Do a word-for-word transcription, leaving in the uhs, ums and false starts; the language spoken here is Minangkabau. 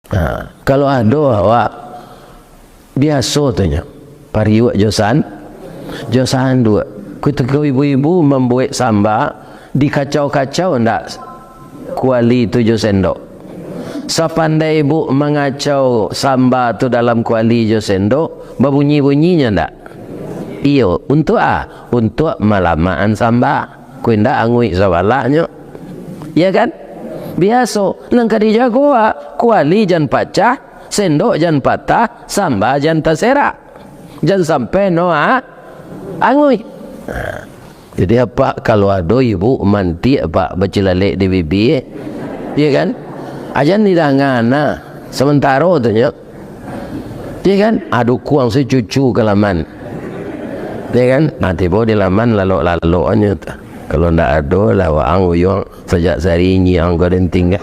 Ha, kalau ado awak, biaso tu nyo, pariuak jo san-, jo sanduak. Kutiko ibu-ibu mambuek samba, dikacau-kacau ndak kuali tu jo sendok? Sapandai ibu mangacau samba tu dalam kuali jo sendok, babunyi-bunyinyo ndak? Iyo, untuak a? Untuak malamakan samba. Ko indak anguik sabalahnyo. Iyo kan? Biaso, nan ka dijago a, kuali jan pacah, sendok jan patah, samba jan taserak. Jan sampai no a-, anguik. Nah, jadi apak, kalau ado ibu mantiak, apak, bacilalek di bibia, iyo kan? A jan didanga nah, samantaro tu nyo. Iyo kan? A dukuang sajo cucu ka laman. Iyo kan? Nah, tibo di laman lalok-lalok nyo tu. Kalau ndak ado lah waang uyuang sajak sari nyiang ko den tingga.